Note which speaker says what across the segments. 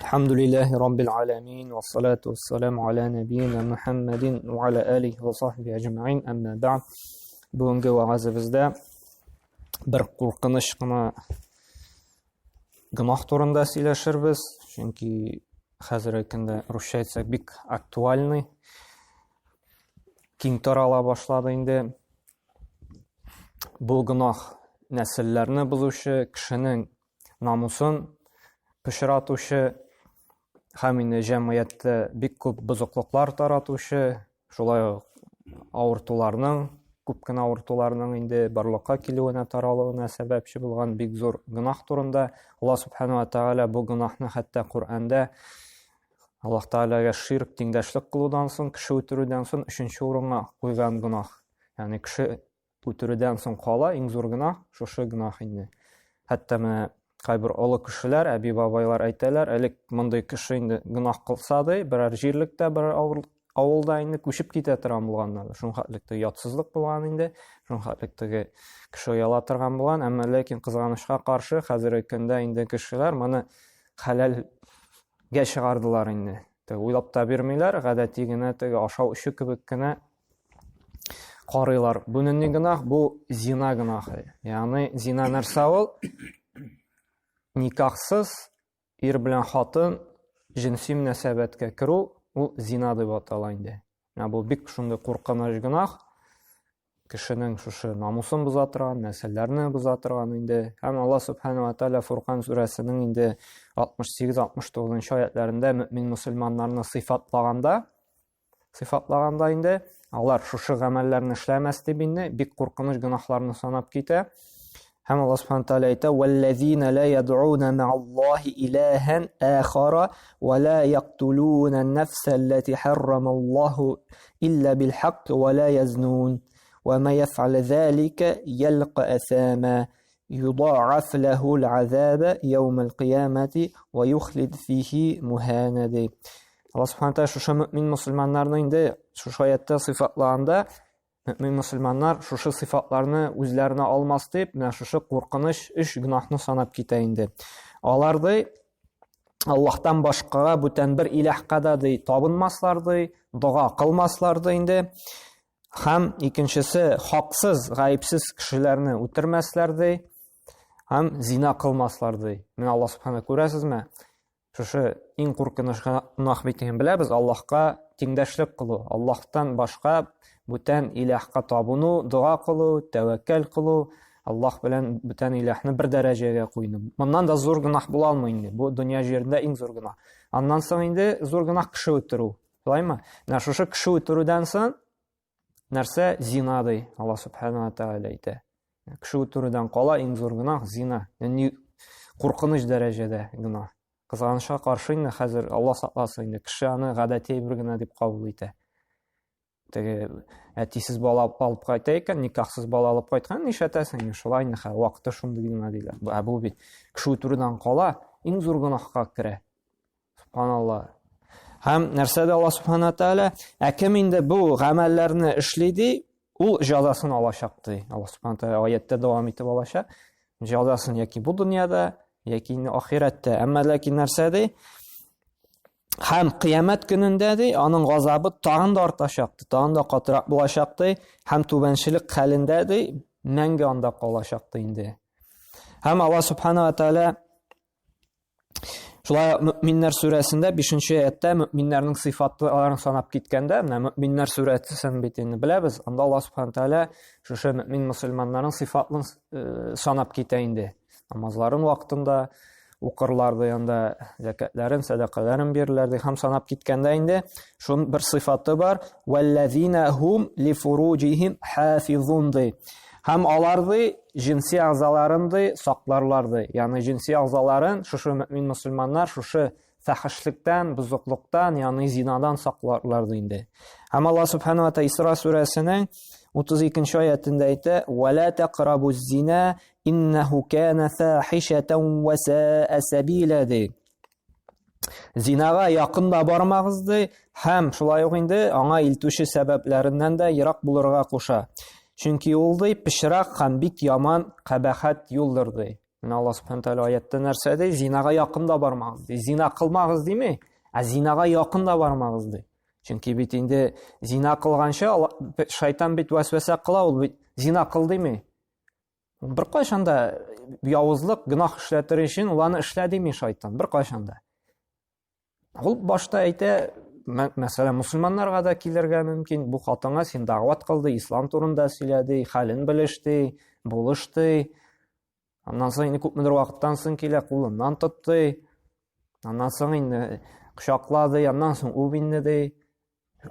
Speaker 1: الحمد لله رب العالمين والصلاة والسلام على نبينا محمد وعلى آله وصحبه أجمعين أما بعد. Бүгенге вәгазебездә бер куркыныч кына гөнаһ турында сөйләшербез, чөнки хәзерге көндә русча әйтсәк бик актуальный, киң тарала башлады инде. Бу гөнаһ нәселләрне бозучы, кешенең намусын пычратучы һәм инде җәмгыятьтә бик күп бозыклыклар таратучы, шулай ук авыртуларның, күп кенә авыртуларның инде барлыкка килүенә, таралуына сәбәпче булган бик зур гөнаһ турында. Алла субхана ва тааля бу гөнаһны хәтта Коръәндә Аллаһ Тәгаләгә ширк, тиңдәшлек кылудан соң, кеше үтерүдән соң өченче урынга куйган гөнаһ. Ягъни кеше үтерүдән соң кала иң зур гөнаһ шушы гөнаһ инде. Хәтта менә кайбер олы кешеләр, әби-бабайлар әйтәләр, элек мондый кеше инде гөнаһ кылса ди, берәр җирлектә, берәр авылда инде күчеп китә торган булганнар. Шуның хәтлек теге ятсызлык булган инде, шуның хәтлек теге кеше ояла торган булган, әмма ләкин кызганычка каршы хәзерге көндә инде кешеләр моны хәләлгә чыгардылар инде. Теге уйлап та бирмиләр, гадәти генә теге ашау эчү кебек кенә карыйлар. Бу нинди гөнаһ? Бу зина гөнаһы. Ягъни зина нәрсә ул? Никахсыз ир белән хатын җенси мөнәсәбәткә керү, ул зина дип атала инде. Менә бу бик шундый куркыныч гөнаһ. Кешенең шушы намусын боза торган, нәселләрне боза торган инде. Һәм Алла субхана ва тааля Фуркан сүрәсенең инде 68-69 аятларында мөмин мөселманнарны сыйфатлаганда, сыйфатлаганда инде алар шушы гамәлләрне эшләмәс дип инде бик куркыныч гөнаһларны санап китә. Һәм Аллаһ субхана тааля әйтә: "Валлазина ла яд'уна ма'аллаһи илаһан ахара ва ла яктулуна ан-нафса аллати харрамаллаһу илла билхакк ва ла язнун. Ва ма яф'ал залика ялqa асама юда'аф лаху ал'азаба яум аль-кыямати ва юхлид фихи мухана" ди. Аллаһ субхана тааля шушы мөмин мөселманнарны инде шушы аятта сыйфатлаганда, мөмин мөселманнар шушы сыйфатларны үзләренә алмас дип, менә шушы куркыныч өч гөнаһны санап китә инде. Алар ди Аллаһтан башкага бүтән бер илаһка да ди табынмаслар ди, дога кылмаслар ди инде. Һәм икенчесе хаксыз, гаепсез кешеләрне үтермәсләр ди. Һәм зина кылмаслар ди. Менә Аллаһ субхана күрәсезме? Шушы иң куркыныч гөнаһ бит икәнен беләбез, Аллаһка тиңдәшлек кылу, Аллаһтан башка бүтән илаһка табыну, дога кылу, тәвәккәл кылу, Аллаһ белән бүтән илаһны бер дәрәҗәгә куйны. Моннан да зур гөнаһ була алмый инде. Бу дөнья җирендә иң зур гөнаһ. Аннан соң инде зур гөнаһ кеше үтерү. Шулаймы? Менә шушы кеше үтерүдән соң нәрсә? Зина ди. Аллаһ субхана ва тааля әйтә. Кеше үтерүдән кала иң зур гөнаһ зина. Ягъни куркыныч дәрәҗәдә гөнаһ. Кызганычка каршы инде хәзер Алла сакласын инде кеше аны гадәти әйбер генә дип кабул итә. Теге әтисез бала алып кайта икән, никахсыз бала алып кайткан, нишләтәсең инде шулай инде хәзер вакыты шундый гына диләр. Ә бу бит кеше үтерүдән кала иң зур гөнаһка керә. Субханалла. Һәм нәрсә дә Алла субхана тааля, ә кем инде бу гамәлләрне эшли ди, ул җәзасын алачак ди. Алла субхана тааля аятта дәвам итеп алачак. Җәзасын яки бу дөньяда, яки инде ахирәттә. Әмма ләкин нәрсә ди? Һәм кыямәт көнендә ди, аның газабы тагын да артачак, ди, тагын да катырак булачак ди, һәм түбәнчелек хәлендә ди, мәңге анда калачак ди инде. Һәм Алла субхана ва тааля Шулай Мөминнәр сүрәсендә 5 аятта мөминнәрнең сыйфатларын санап киткәндә, менә Мөминнәр сүрәсен бит инде беләбез, анда Аллаһ субхана тааля шушы мөмин мөселманнарның сыйфатын э, санап китә инде. Намазларын вакытында укырлар ди, анда зәкәтләрен, сәдакаларын бирерләр ди һәм санап киткәндә инде шун бер сыйфаты бар, валлазина хум ли фуруҗихим хафизун ди. Һәм алар ди җенси әгъзаларын ди сакларлар ди. Ягъни җенси әгъзаларын шушы мөмин мөселманнар шушы фәхешлектән, бозыклыктан, ягъни зинадан сакларлар ди инде. Һәм Аллаһ субхана ва тааля Исра сүрәсенең 32 аятында әйтә: "Ва ла тaqrabu зина иннаху кана фахишатан ва саа сабила" ди. Зинага якын да бармагыз ди, һәм шулай ук инде аңа илтүче сәбәпләреннән дә ерак булырга куша. Чөнки ул ди пычрак һәм бик яман кабахәт юлдыр ди. Менә Аллаһ субхана тәгалә аятта нәрсә ди? Зинага якын да бармагыз ди. Зина кылмагыз дими, ә зинага якын да бармагыз ди. Чөнки бит инде зина кылганчы шайтан бит вәсвәсә кыла, ул бит зина кыл дими. Беркайчан да явызлык, гөнаһ эшләтер өчен ул аны эшлә дими шайтан, беркайчан да. Ул башта әйтә, мәсәлән, мусульманнарга да килергә мөмкин. Бу хатынга син дәгъват кылды, ислам турында сөйләде, хәлен белеште, булышты. Аннан соң инде күпмедер вакыттан соң килә, кулыннан тотты. Аннан соң инде кочаклады, аннан соң үп инде ди.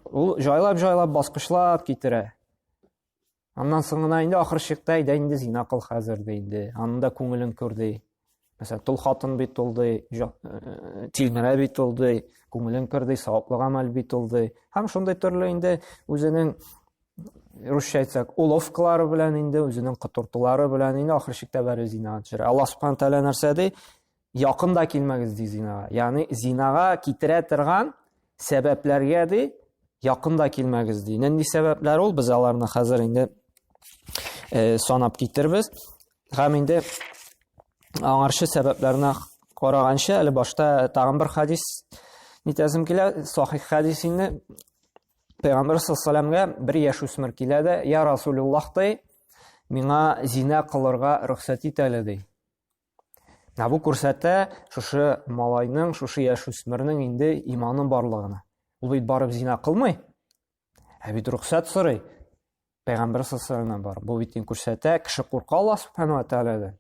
Speaker 1: Ул җайлап-җайлап баскычлап китерә. Аннан соң гына инде ахыр чиктә әйдә инде зина кыл хәзер ди инде. Аның да күңелен күр ди. Мәсәлән, тол хатын бит ул ди, э, тилмерә бит ул ди, күңелен күр ди, саваплы гамәл бит ул ди. Һәм шундый төрле инде үзенең русча әйтсәк, уловкалары белән инде, үзенең котыртулары белән инде ахыр чиктә бәре зинага төшерә. Аллаһ субхана тәгалә нәрсә ди? Якын да килмәгез ди зинага. Ягъни зинага китерә торган сәбәпләргә ди якын да килмәгез ди. Нинди сәбәпләр ул? Без аларны хәзер инде э, санап китербез. Һәм инде аңарчы сәбәпләренә караганчы, әле башта тагын бер хадис нитәсем килә, сахих хадис инде. Пәйгамбер саллаллаху бер яшүсмер килә дә, "Я Расулуллаһ" ди, миңа зина кылырга рөхсәт ит әле ди. Ә бу күрсәтә шушы малайның, шушы яшүсмернең инде иманы барлыгына. Ул бит барып зина кылмый. Ә бит рөхсәт сорый. Пәйгамбер саллаллаху барып. Бу бит инде күрсәтә, кеше курка Аллаһ субхану ва тааладан.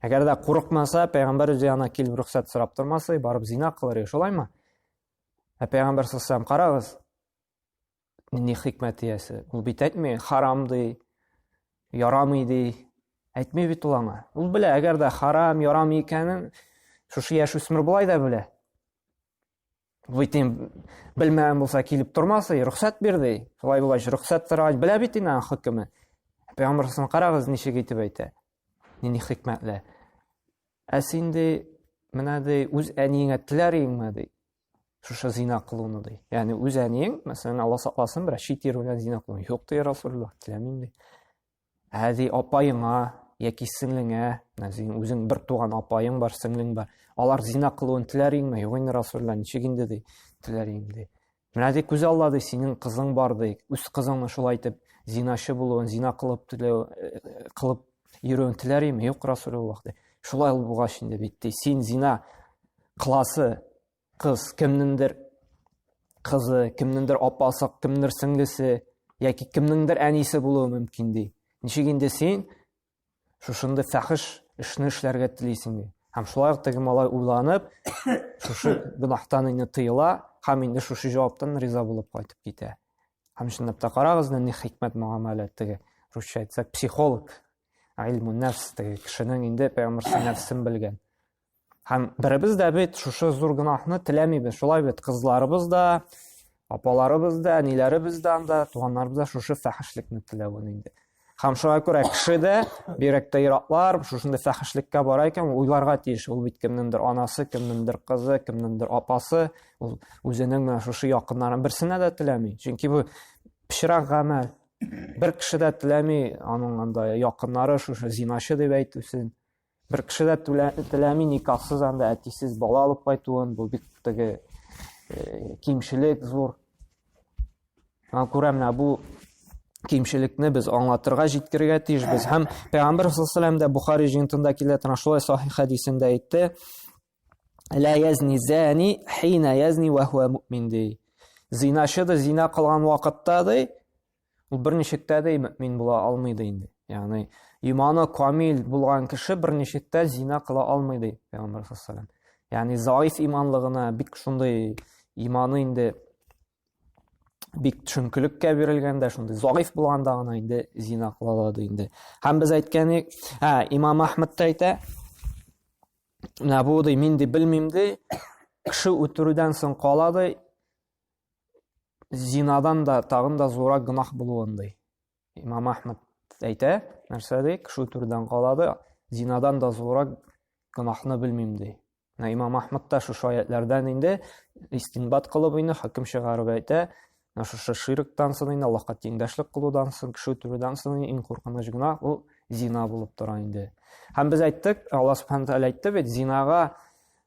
Speaker 1: Әгәр дә курыкмаса, пәйгамбәр үзе янына килеп рөхсәт сорап тормаса, барып зина кылыр, шулаймы? Ә пәйгамбәр саллаллаху карагыз, нинди хикмәт иясе. Ул бит әйтми, харам ди, ярамый ди. Әйтми бит ул аңа. Ул белә, әгәр дә харам, ярамый икәнен, шушы яшүсмер болай да белә. Бу бит белмәгән булса килеп тормас, рөхсәт бир ди. Шулай булгач, рөхсәт сорагач, белә бит инде аның хөкеме. Пәйгамбәр карагыз, ничек итеп әйтә. Нинди хикмәтле. Ә син ди, менә ди, үз әниеңә теләр идеңме ди. Шушы зина кылуны ди. Ягъни үз әниең, мәсәлән, Алла сакласын, берәр чит ир белән зина кылуны. Юк ди, Расулуллаһ, теләмим ди. Ә ди апаеңа яки сеңлеңә, менә синең үзең бер туган апаең бар, сеңлең бар. Алар зина кылуын теләр идеңме? Юк инде, Расулуллаһ, ничек инде ди, теләр идем ди. Менә ди күз алла ди, синең кызың бар ди. Үз кызыңны шулай итеп зиначы булуын, зина кылып теләү, э, кылып йөрүен теләр идеңме? Юк, Расулуллаһ ди. Шулай булгач инде бит ди, син зина кыласы кыз кемнеңдер кызы, кемнеңдер апасы, кемнеңдер сеңлесе яки кемнеңдер әнисе булуы мөмкин ди. Ничек инде син шушындый фәхиш эшне эшләргә телисең ди. Һәм шулай ук теге малай уйланып, шушы гөнаһтан инде тыела һәм инде шушы җаваптан риза булып кайтып китә. Һәм чынлап та карагыз, нинди хикмәт мөгамәлә теге русча әйтсәк, психолог, гыйльму нәфс теге кешенең инде пәйгамбәрнең нәфсен белгән. Һәм беребез дә бит шушы зур гөнаһны теләмибез. Шулай бит, кызларыбыз да, апаларыбыз да, әниләребез дә анда, туганнарыбыз да шушы фәхешлекне теләвен инде. Һәм шуңа күрә кеше дә, бигрәк тә ир-атлар, шушындый фәхешлеккә бара икән, уйларга тиеш. Ул бит кемнеңдер анасы, кемнеңдер кызы, кемнеңдер апасы, ул үзенең менә шушы якыннарын берсенә дә теләми. Чөнки бу пычрак гамәл. Бер кеше дә теләми аның анда якыннары шушы зиначы дип әйтүсен. Бер кеше дә теләми никахсыз анда әтисез бала алып кайтуын, бу бик теге э, кимчелек зур. Шуңа күрә менә бу кимчелекне без аңлатырга җиткерергә тиешбез. Һәм Пәйгамбер саллаллаху алейһи дә Бухари җыентында килә торган шулай сахих хәдисендә әйтте. Ла язни зани хина язни ва хуа муъмин ди. Зиначы да зина кылган вакытта ди, Ул берничек тә дә мөмин була алмый ди инде. Ягъни иманы камил булган кеше берничек тә зина кыла алмый ди Пәйгамбәр саллаллаху Ягъни заиф иманлыгына бик шундый иманы инде бик төшенкелеккә бирелгәндә, шундый заиф булганда гына инде зина кыла ала ди инде. Һәм без әйткән, ә, Имам Әхмәд тә әйтә, менә бу ди, мин ди белмим ди, кеше үтерүдән соң кала ди, зинадан да тагын да зуррак гөнаһ булуын ди. Имам Ахмад әйтә, нәрсә ди? Кеше үтерүдән калады, зинадан да зуррак гөнаһны белмим ди. Менә Имам Ахмад та шушы аятлардан инде истинбат кылып инде хөкем чыгарып әйтә, менә шушы ширктан соң инде Аллаһка тиңдәшлек кылудан соң, кеше үтерүдән соң иң куркыныч гөнаһ ул зина булып тора инде. Һәм без әйттек, Алла субхана тәгалә әйтте бит, зинага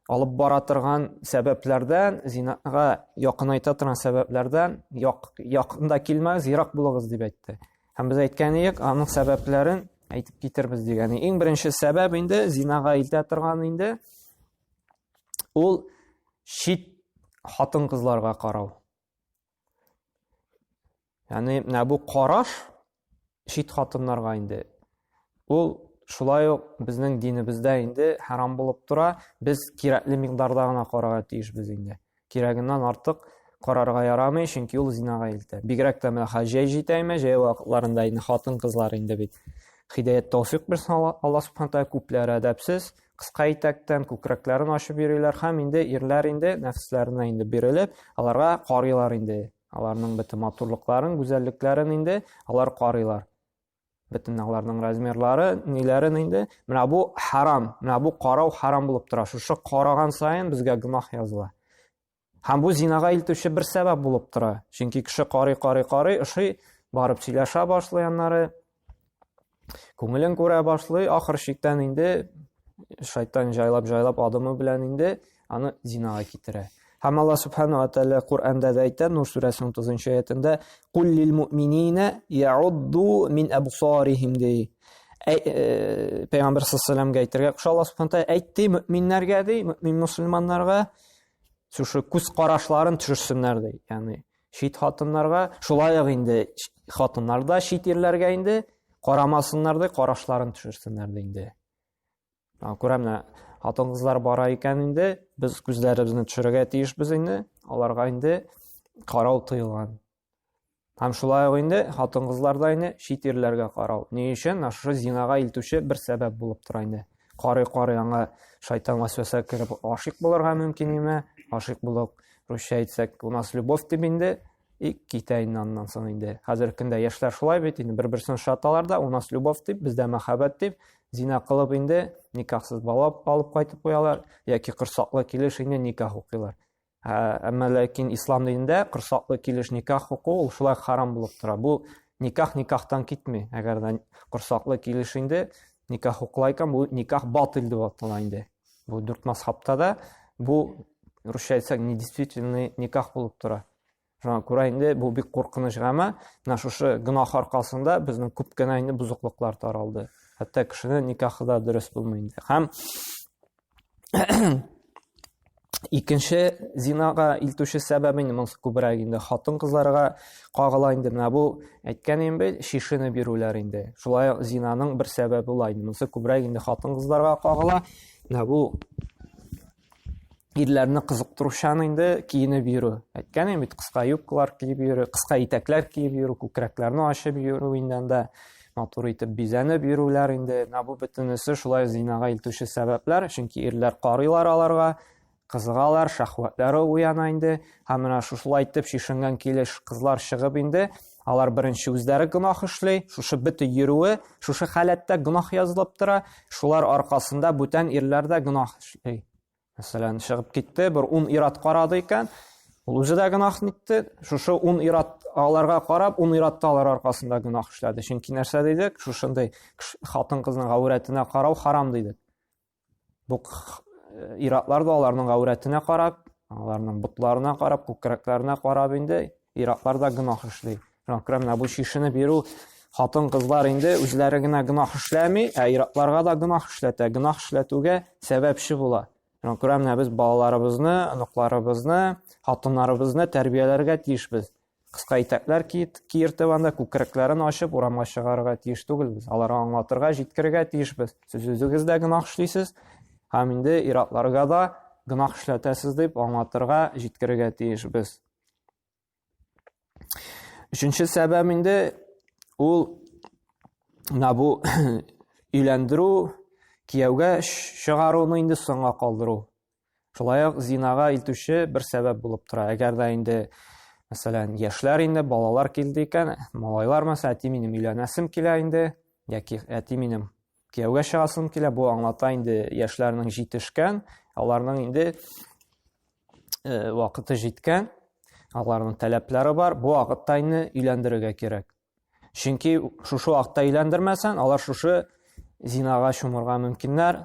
Speaker 1: алып бара торган сәбәпләрдән, зинага якынайта торган сәбәпләрдән як, якын да килмәгез, ерак булыгыз дип әйтте. Һәм без әйткән идек, аның сәбәпләрен әйтеп китербез дигән. Иң беренче сәбәп инде зинага илтә торган инде ул чит хатын-кызларга карау. Ягъни менә бу караш чит хатыннарга инде. Ул шулай ук безнең динебездә инде харам булып тора. Без кирәкле микъдарда гына карарга тиешбез инде. Кирәгеннән артык карарга ярамый, чөнки ул зинага илтә. Бигрәк тә менә җәй җитәме, җәй вакытларында инде хатын-кызлар инде бит. Хидәят тәүфик бирсен Алла субхана тәгалә, күпләре әдәпсез, кыска итәктән күкрәкләрен ачып йөриләр һәм инде ирләр инде нәфесләренә инде бирелеп, аларга карыйлар инде. Аларның бөтен матурлыкларын, гүзәллекләрен инде алар карыйлар. Бөтен аларның размерлары, ниләрен инде. Менә бу харам, менә бу карау харам булып тора. Шушы караган саен безгә гөнаһ языла. Һәм бу зинага илтүче бер сәбәп булып тора. Чөнки кеше карый, карый, карый, ошый, барып сөйләшә башлый аннары. Күңелен күрә башлый, ахыр чиктән инде шайтан җайлап-җайлап адымы белән инде аны зинага китерә. Һәм Алла субхану ва тааля Коръәндә дә әйтә, Нур сүрәсенең 30 аятында, "Кул лил муъминина яъудду мин абсарихим" ди. Э, Пәйгамбер саллаллаху алейһи әйтергә куша Алла субхану тааля, әйт ди мөминнәргә ди, мөмин мусульманнарга шушы күз карашларын төшерсеннәр ди. Ягъни чит хатыннарга, шулай ук инде хатыннар да чит ирләргә инде карамасыннар ди, карашларын төшерсеннәр ди инде. Күрә менә хатын-кызлар бара икән инде, без күзләребезне төшерергә тиешбез инде, аларга инде карау тыелган. Һәм шулай ук инде хатын-кызлар да инде чит ирләргә карау. Ни өчен? Менә шушы зинага илтүче бер сәбәп булып тора инде. Карый-карый аңа шайтан вәсвәсә кереп гашыйк булырга мөмкин име? Гашыйк булып, русча әйтсәк, у нас любовь дип инде И китә инде аннан соң инде. Хәзерге көндә яшьләр шулай бит инде, бер-берсен ошаталар да, у нас любовь дип, бездә мәхәббәт дип, зина кылып инде никахсыз бала алып кайтып куялар, яки корсаклы килеш инде никах укыйлар. Әмма ләкин ислам динендә корсаклы килеш никах уку ул шулай харам булып тора. Бу никах никахтан китми. Әгәр дә корсаклы килеш инде никах укыла икән, бу никах батыл дип атала инде. Бу дүрт мазхабта да бу русча әйтсәк, недействительный никах булып тора. Шуңа күрә инде бу бик куркыныч гамә. Менә шушы гөнаһ аркасында безнең күп кенә инде бозыклыклар таралды. Хәтта кешенең никахы да дөрес булмый инде. Һәм икенче зинага илтүче сәбәп инде монысы күбрәк инде хатын-кызларга кагыла инде. Менә бу әйткән инде шишене бирүләр инде. Шулай ук зинаның бер сәбәбе була инде. Монысы күбрәк инде хатын-кызларга кагыла. Менә бу ирләрне кызыктыручан инде киенеп йөрү. Әйткән идем бит, кыска юбкалар киеп йөрү, кыска итәкләр киеп йөрү, күкрәкләрне ачып йөрү инде анда матур итеп бизәнеп йөрүләр инде. Менә бу бөтенесе шулай зинага илтүче сәбәпләр, чөнки ирләр карыйлар аларга, кызыгалар, шәһвәтләре уяна инде. Һәм менә шушылай итеп чишенгән килеш кызлар чыгып инде, алар беренче үзләре гөнаһ эшли, шушы бөтен йөрүе, шушы халәттә гөнаһ язылып тора, шулар аркасында бүтән ирләр дә гөнаһ эшли. Мәсәлән, чыгып китте, бер 10 ират карады икән, ул үзе дә гөнаһ итте. Шушы 10 ират аларга карап, 10 ират та алар аркасында гөнаһ эшләде. Чөнки нәрсә дидек? Шушындый хатын-кызның гаурәтенә карау харам дидек. Бу э, иратлар да аларның гаурәтенә карап, аларның ботларына карап, күкрәкләренә карап инде иратлар да гөнаһ эшли. Шуңа күрә менә бу чишенеп йөрү хатын-кызлар инде үзләре генә гөнаһ эшләми, ә иратларга да гөнаһ эшләтә. Гөнаһ эшләтүгә сәбәпче була. Шуңа күрә менә без балаларыбызны, оныкларыбызны, хатыннарыбызны тәрбияләргә тиешбез. Кыска итәкләр киертеп анда күкрәкләрен ачып урамга чыгарырга тиеш түгелбез. Аларга аңлатырга, җиткерергә тиешбез. Сез үзегез дә гөнаһ эшлисез һәм инде иратларга да гөнаһ эшләтәсез дип аңлатырга, җиткерергә тиешбез. Өченче сәбәп инде ул менә бу өйләндерү, кияүгә чыгаруны инде соңга калдыру. Шулай ук зинага илтүче бер сәбәп булып тора. Әгәр дә инде, мәсәлән, яшьләр инде, балалар килде икән, малайлар, мәсәлән, әти минем өйләнәсем килә инде, яки әти минем кияүгә чыгасым килә, бу аңлата инде яшьләрнең җитешкән, аларның инде э, вакыты җиткән, аларның таләпләре бар, бу вакытта инде өйләндерергә кирәк. Чөнки шушы вакытта өйләндермәсәң, алар шушы зинага чумырга мөмкиннәр,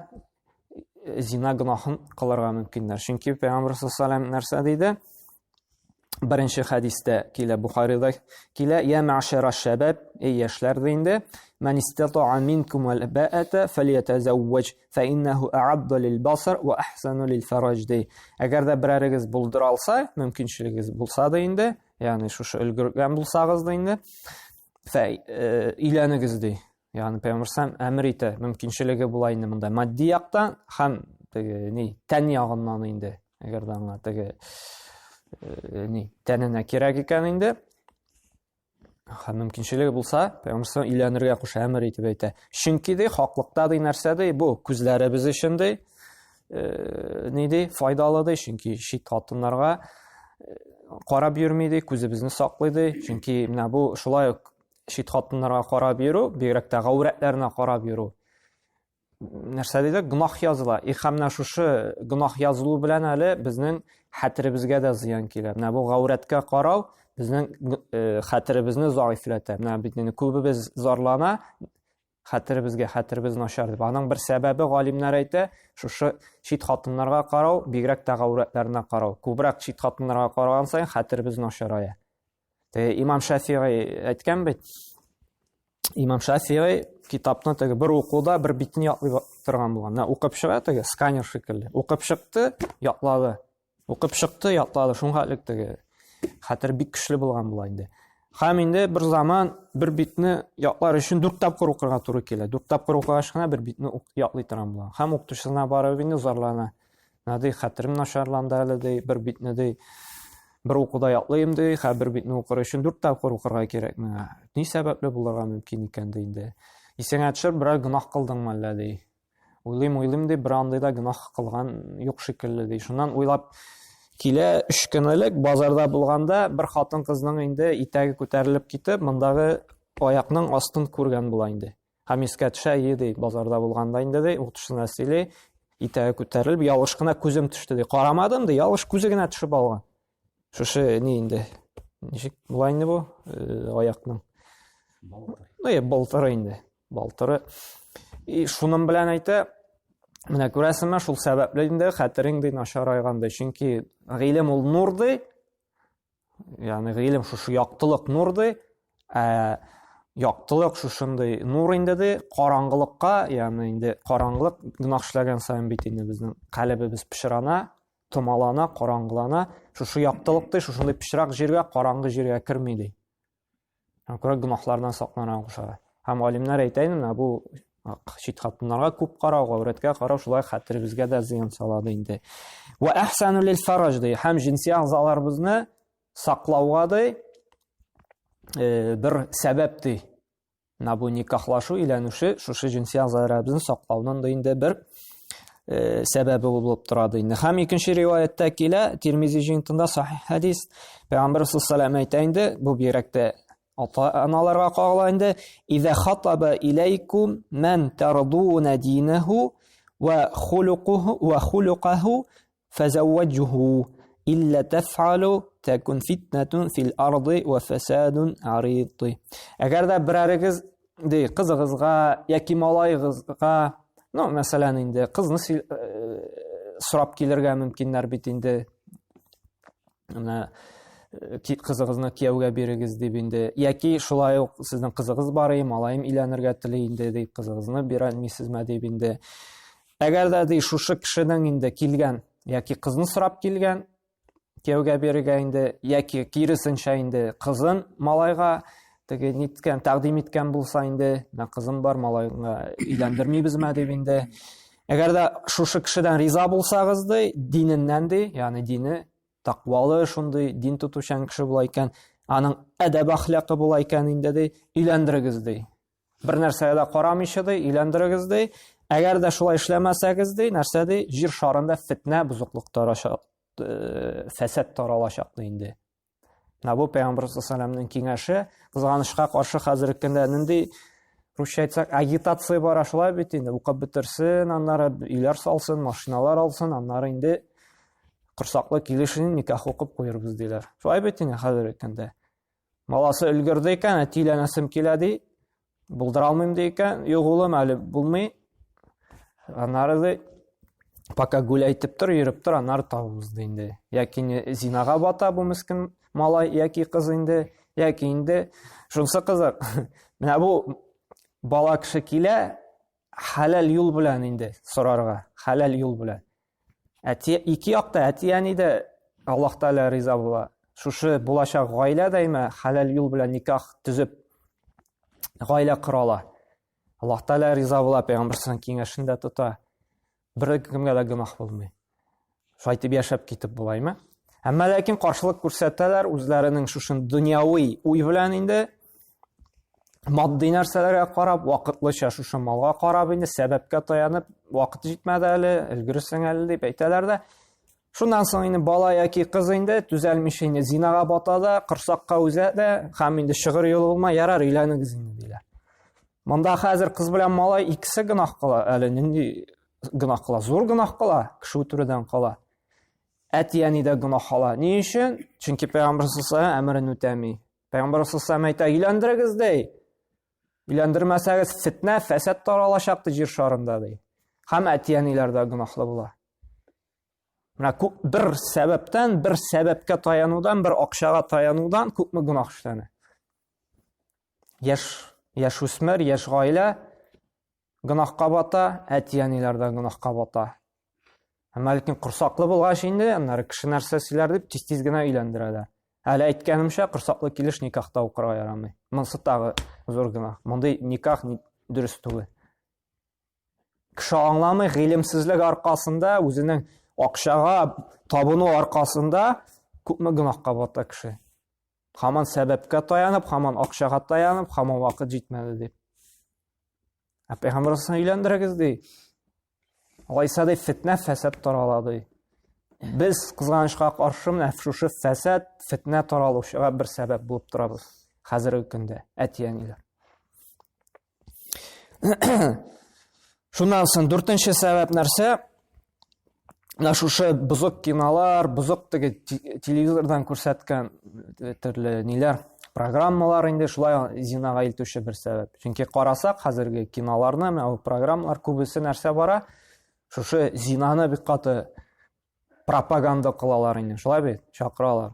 Speaker 1: зина гөнаһын кылырга мөмкиннәр. Чөнки Пәйгамбер саллаллаху нәрсә диде? Беренче хәдистә килә, Бухарида килә, я мәгъшара шәбәб, эй яшьләр ди инде, мән истатаа минкум әл баата фәлиятазавваҗ, фә иннәһу а'адду лил басар ва ахсану лил фараҗ ди. Әгәр дә берәрегез булдыра алса, мөмкинчелегез булса да инде, ягъни шушы өлгергән булсагыз да инде, фә э, өйләнегез ди. Ягъни Пәйгамбәр сәм әмер итә, мөмкинчелеге була инде монда матди яктан һәм теге ни, тән ягыннан инде. Әгәр дә аңа теге э, ни, тәненә кирәк икән инде, һәм мөмкинчелеге булса, Пәйгамбәр сәм өйләнергә куша, әмер итеп әйтә. Чөнки ди, хаклыкта ди нәрсә ди, бу күзләребез өчен ди, э, ни ди, файдалы ди, чөнки чит хатыннарга э, карап йөрми ди, күзебезне саклый ди. Чөнки менә бу шулай ук чит хатыннарга карап йөрү, бигрәк тә гаурәтләренә карап йөрү. Нәрсә диде? Гөнаһ языла. И һәм менә шушы гөнаһ язылу белән әле безнең хәтеребезгә дә зыян килә. Менә бу гаурәткә карау безнең э, хәтеребезне зәгыйфьләтә. Менә бит инде күбебез зарлана, хәтеребезгә хәтеребез начар дип. Аның бер сәбәбе галимнәр әйтә, шушы чит хатыннарга карау, бигрәк тә гаурәтләренә карау. Күбрәк чит хатыннарга караган саен хәтеребез начарая. Теге Имам Шафигый әйткән бит. Имам Шафигый китапны теге бер укуда бер битен ятлый торган булган. Менә укып чыга теге сканер шикелле. Укып чыкты, ятлады. Укып чыкты, ятлады. Шуңа хәтлек теге хәтер бик көчле булган була инде. Һәм инде бер заман бер битне ятлар өчен дүрт тапкыр укырга туры килә. Дүрт тапкыр укыгач кына бер битне ятлый торган була. Һәм укытучысына барып инде зарлана. Менә ди, хәтерем начарланды әле ди, бер битне ди, бер укуда ятлыйм ди, хә бер битне укыр өчен дүрт тапкыр укырга кирәк миңа. Ни сәбәпле булырга мөмкин икән ди инде. Исеңә төшер, берәр гөнаһ кылдыңмы әллә ди. Уйлыйм, уйлыйм ди, бер андый да гөнаһ кылган юк шикелле ди. Шуннан уйлап килә, өч көн элек базарда булганда бер хатын-кызның инде итәге күтәрелеп китеп, мондагы аякның астын күргән була инде. Һәм искә төшә, ие ди, базарда булганда инде ди, укытучысына сөйли, итәге күтәрелеп, ялгыш кына күзем төште ди. Карамадым ди, ялгыш күзе генә төшеп алган. Шушы ни инде? Ничек була инде бу? Э, аякның.
Speaker 2: Балтыр.
Speaker 1: Ну, е, балтыры инде. Балтыры. И шуның белән әйтә, менә күрәсеңме, шул сәбәпле инде хәтерең ди начарайган ди. Чөнки гыйлем ул нур ди, Ягъни гыйлем шушы яктылык нур ди, ә яктылык шушындый нур инде ди, караңгылыкка, ягъни инде караңгылык гөнаһ эшләгән саен бит инде безнең калебебез пычрана, томалана, караңгылана. Шушы яктылык ди, шушындый пычрак җиргә, караңгы җиргә керми ди. Һәм күрә гөнаһлардан сакланырга куша. Һәм галимнәр әйтә инде, менә бу чит хатыннарга күп карау, гаурәткә карау шулай хәтеребезгә дә зыян салады инде. Ва әхсану лил фараж ди. Һәм җенси әгъзаларыбызны саклауга ди э, бер сәбәп ди. Менә бу никахлашу, өйләнүше шушы җенси әгъзаларыбызны саклауның да инде бер э, сәбәбе булып тора ди инде. Һәм икенче риваятьтә килә, Тирмизи җыентында сахих хәдис. Пәйгамбәр саллаллаху алейһи әйтә инде, бу бигрәк тә ата-аналарга кагыла инде. Иза хатаба иләйкум ман тардуна динәһу ва хулукуху ва хулукаху фәзәввәҗһу илля тәф'алу тәкун фитнәтун фил арды ва фәсадун арид. Әгәр дә берәрегез ди кызыгызга яки малаегызга, ну, мәсәлән, инде кызны э, сорап килергә мөмкиннәр бит инде. Менә э, кызыгызны кияүгә бирегез дип инде. Яки шулай ук сезнең кызыгыз бар, малаем өйләнергә тели инде дип кызыгызны бирә алмыйсызмы дип инде. Әгәр дә ди шушы кешенең инде килгән яки кызны сорап килгән кияүгә бирергә инде яки киресенчә инде кызын малайга теге ниткән тәкъдим иткән булса инде менә кызым бар малайга өйләндермибезме дип инде әгәр дә шушы кешедән риза булсагыз ди диненнән ди ягъни дине тәкъвалы шундый дин тотучан кеше була икән аның әдәп әхлакы була икән инде ди өйләндерегез ди Бер нәрсәгә дә карамыйча ди, өйләндерегез ди. Әгәр дә шулай эшләмәсәгез ди, нәрсә ди, җир шарында фитнә, бозыклык тарачак, э, фәсад таралачак ди инде. Менә бу Пәйгамбер саллаллаху киңәше. Кызганычка каршы хәзерге көндә нинди русча әйтсәк, агитация бара шулай бит инде. Укып бетерсен, аннары өйләр салсын, машиналар алсын, аннары инде корсаклы килешен никах укып куербыз диләр. Шулай бит инде хәзерге көндә. Баласы өлгерде икән, әти өйләнәсем килә ди. Булдыра алмыйм ди икән. Юк, улым, әле булмый. Аннары ди, пока гүләйтеп тор, йөреп тор, аннары табыбыз ди инде. Яки зинага бата бу мескен малай, яки кыз инде, яки инде шунысы кызык. Менә бу бала кеше килә, хәләл юл белән инде сорарга, хәләл юл белән. Әти ике якта әти әни дә Аллаһ Тәгалә риза була. Шушы булачак гаилә дә имә хәләл юл белән никах төзеп гаилә кора ала. Аллаһ Тәгалә риза була, пәйгамбәрсенең киңәшен дә тота. Бер кемгә дә гөнаһ булмый. Шулай итеп яшәп китеп була, име? Әмма ләкин каршылык күрсәтәләр үзләренең шушы дөньяви уй белән инде матди нәрсәләргә карап, вакытлыча шушы малга карап инде сәбәпкә таянып, вакыт җитмәде әле, өлгерсең әле дип әйтәләр дә. Шуннан соң инде бала яки кыз инде түзәлмичә инде зинага бата да, корсакка үзә дә, һәм инде чыгыр юлы булмай, ярар, өйләнегез инде диләр. Монда хәзер кыз белән малай икесе гөнаһ кыла, әле нинди гөнаһ кыла? Зур гөнаһ кыла, кеше үтерүдән кала. Әти-әни дә гөнаһ ала. Ни өчен? Чөнки Пәйгамбәр саллаллаһу әмерен үтәми. Пәйгамбәр саллаллаһу әйтә, өйләндерегез ди. Өйләндермәсәгез фитнә, фәсад таралачак ди җир шарында ди. Һәм әти-әниләр дә гөнаһлы була. Менә күп бер сәбәптән, бер сәбәпкә таянудан, бер акчага таянудан күпме гөнаһ эшләнә. Яшь яшүсмер, яшь гаилә гөнаһка бата, әти-әниләр дә гөнаһка бата. Әмма ләкин корсаклы булгач инде, аннары кеше нәрсә сөйләр дип тиз-тиз генә өйләндерәләр. Әле әйткәнемчә, корсаклы килеш никахта укырга ярамый. Монысы тагы зур гөнаһ. Мондый никах дөрес түгел. Кеше аңламый, гыйлемсезлек аркасында, үзенең акчага табыну аркасында күпме гөнаһка бата кеше. Хаман сәбәпкә таянып, хаман акчага таянып, хаман вакыт җитмәде дип. Ә пәйгамбәр өйләндерегез ди. Алайса ди фитнә, фәсад тарала ди. Без кызганычка каршы менә шушы фәсад, фитнә таралучыга бер сәбәп булып торабыз хәзерге көндә әти-әниләр. Шуннан соң дүртенче сәбәп нәрсә? Менә шушы бозык кинолар, бозык теге телевизордан күрсәткән э, төрле ниләр, программалар инде шулай зинага илтүче бер сәбәп. Чөнки карасак, хәзерге киноларны, менә ул программалар күбесе нәрсә бара? Шушы зинаны бик каты пропаганда кылалар инде, шулай бит? Чакыралар.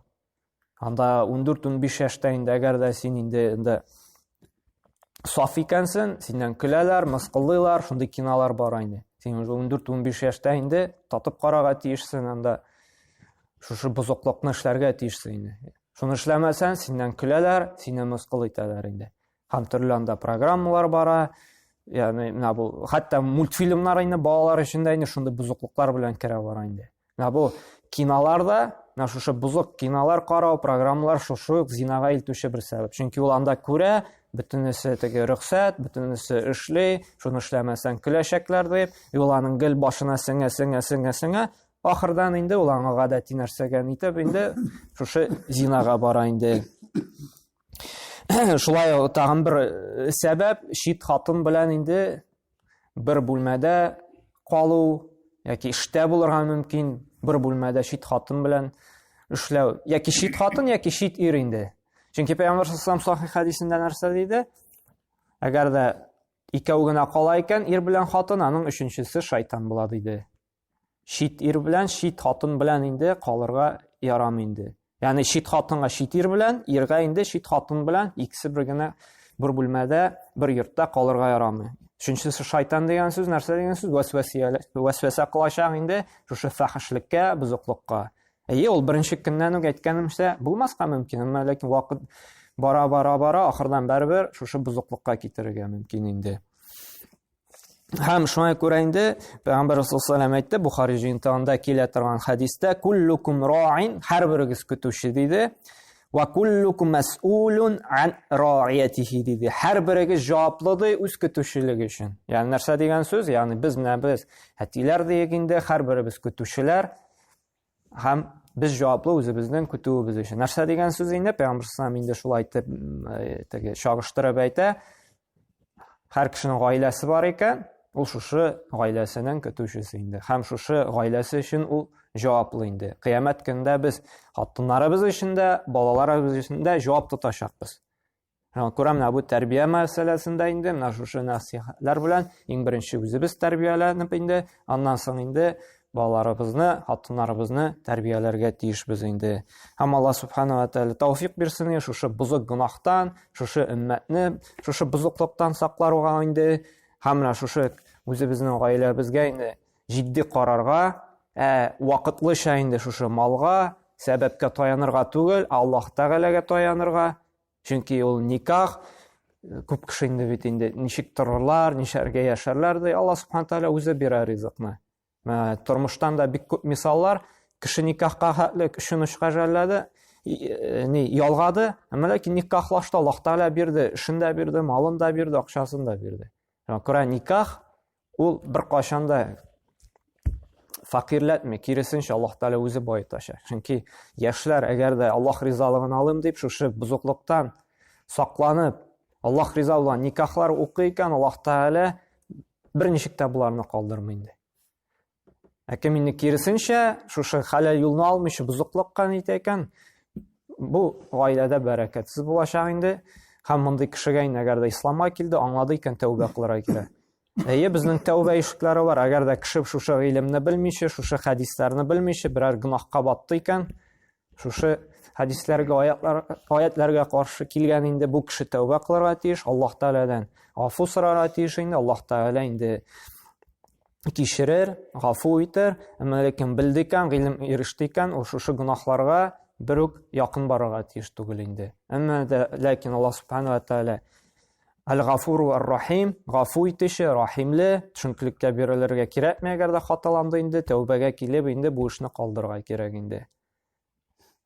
Speaker 1: Анда 14-15 яшьтә инде, әгәр дә син инде инде саф икәнсең, синнән көләләр, мыскыллыйлар, шундый кинолар бар инде. Син уже 14-15 яшьтә инде татып карарга тиешсең анда. Шушы бозыклыкны эшләргә тиешсең инде. Шуны эшләмәсәң, синнән көләләр, сине мыскыл итәләр инде. Һәм төрле анда программалар бара. Ягъни менә бу хәтта мультфильмнар инде балалар өчен дә инде шундый бозыклыклар белән керә бара инде. Менә бу кинолар да, менә шушы бозык кинолар карау, программалар шушы ук зинага илтүче бер сәбәп. Чөнки ул анда күрә, бөтенесе теге рөхсәт, бөтенесе эшли, шуны эшләмәсәң көләчәкләр дип, и ул аның гел башына сеңә, сеңә, сеңә, сеңә. Ахырдан инде ул аңа гадәти нәрсәгә нитеп инде шушы зинага бара инде. Шулай тагын бер э, сәбәп чит хатын белән инде бер бүлмәдә калу яки эштә булырга мөмкин, бер бүлмәдә чит хатын белән эшләү яки чит хатын яки чит ир инде. Чөнки Пәйгамбәр саллаллаху сахих хәдисендә нәрсә диде? Әгәр дә икәү генә кала икән, ир белән хатын, аның өченчесе шайтан була диде. Чит ир белән, чит хатын белән инде калырга ярамый инде. Ягъни чит хатынга чит ир белән, иргә инде чит хатын белән икесе бер генә бер бүлмәдә, бер йортта калырга ярамый. Өченчесе шайтан дигән сүз нәрсә дигән сүз? Вәсвәсә кылачак инде шушы фәхешлekкә, бозыклыкка. Әйе, ул беренче көннән үк әйткәнемчә булмаска мөмкин, әмма ләкин вакыт бара бара бара ахырдан барыбер шушы бозыклыкка китерергә мөмкин инде. Һәм шуңа күрә инде Пәйгамбәр саллаллаху әйтте, Бухари җыентыгында килә торган хәдистә, "Куллукум раин", һәрберегез көтүче диде. Ва куллукум мәс'улун ан раиятихи диде. Һәрберегез җаваплы ди үз көтүчелеге өчен. Ягъни нәрсә дигән сүз? Ягъни без менә без әтиләр диек инде, һәрберебез көтүчеләр. Һәм без җаваплы үзебезнең көтүебез өчен. Нәрсә дигән сүз инде? Пәйгамбәр саллаллаху инде шулай итеп э, теге чагыштырып әйтә. Һәр кешенең гаиләсе бар икән. ул шушы гаиләсенең көтүчесе инде. Һәм шушы гаиләсе өчен ул җаваплы инде. Кыямәт көнендә без хатыннарыбыз өчен дә, балаларыбыз өчен дә җавап тотачакбыз. Шуңа күрә менә бу тәрбия мәсьәләсендә инде менә шушы нәсыйхәтләр белән иң беренче үзебез тәрбияләнеп инде, аннан соң инде балаларыбызны, хатыннарыбызны тәрбияләргә тиешбез инде. Һәм Алла субхана ва тәгалә тәүфик бирсен шушы бозык гөнаһтан, шушы өммәтне, шушы бозыклыктан сакларга инде. Һәм менә шушы үзебезнең гаиләбезгә инде җитди карарга, ә вакытлыча инде шушы малга, сәбәпкә таянырга түгел, Аллаһ Тәгаләгә таянырга. Чөнки ул никах күп кеше инде бит инде ничек торырлар, ничәргә яшәрләр ди. Алла субхана тәгалә үзе бирә ризыкны. Тормыштан да бик күп мисаллар. Кеше никахка хәтле өчен очка жәлләде, ни ялгады, әмма ләкин никахлашты, Аллаһ Тәгалә бирде, эшен дә бирде, малын да бирде, акчасын да бирде. Шуңа күрә никах ул беркайчан да фәкыйрьләтми, киресенчә Аллаһ Тәгалә үзе баетачак. Чөнки яшьләр әгәр дә Аллаһ ризалыгын алыйм дип шушы бозыклыктан сакланып, Аллаһ риза булган никахлар укый икән, Аллаһ Тәгалә берничек тә боларны калдырмый инде. Ә кем инде киресенчә, шушы хәләл юлны алмыйча бозыклыкка нитә икән, бу гаиләдә бәрәкәтсез булачак инде. Һәм мондый кешегә инде әгәр дә исламга килде, аңлады икән, тәүбә кылырга кирәк. Әйе, безнең тәүбә ишекләре бар. Әгәр дә кеше шушы гыйлемне белмичә, шушы хәдисләрне белмичә, берәр гөнаһка батты икән, шушы хәдисләргә, аятлар, аятларга каршы килгән инде бу кеше тәүбә кылырга тиеш, Аллаһ Тәгаләдән гафу сорарга тиеш инде, Аллаһ Тәгалә инде кичерер, гафу итер, әмма ләкин белде икән, гыйлем иреште икән, ул шушы гөнаһларга бер үк якын барырга тиеш түгел инде. Әмма дә ләкин Аллаһ Субхану ва Тәгалә Әл-Гафур ва Рахим, гафу итүче, рахимле, төшенкелеккә бирелергә кирәкми, әгәр дә хаталанды инде, тәүбәгә килеп инде бу эшне калдырырга кирәк инде.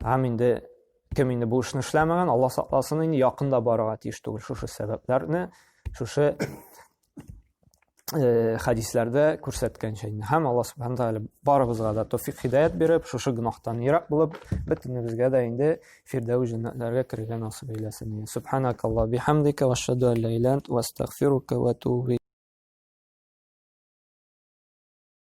Speaker 1: Һәм инде кем инде бу эшне эшләмәгән, Алла сакласын инде якын да барырга тиеш түгел. Шушы сәбәпләрне, шушы э, хәдисләрдә күрсәткәнчә инде. Һәм Алла субхана тәгалә барыбызга да тәүфик һидаят биреп, шушы гөнаһтан ерак булып, бөтенебезгә дә инде Фирдәүс җәннәтләргә керергә насыйп әйләсен. Субханакалла бихамдика ва ашһаду ан ла иляха илля ант ва астагфирука ва атубу.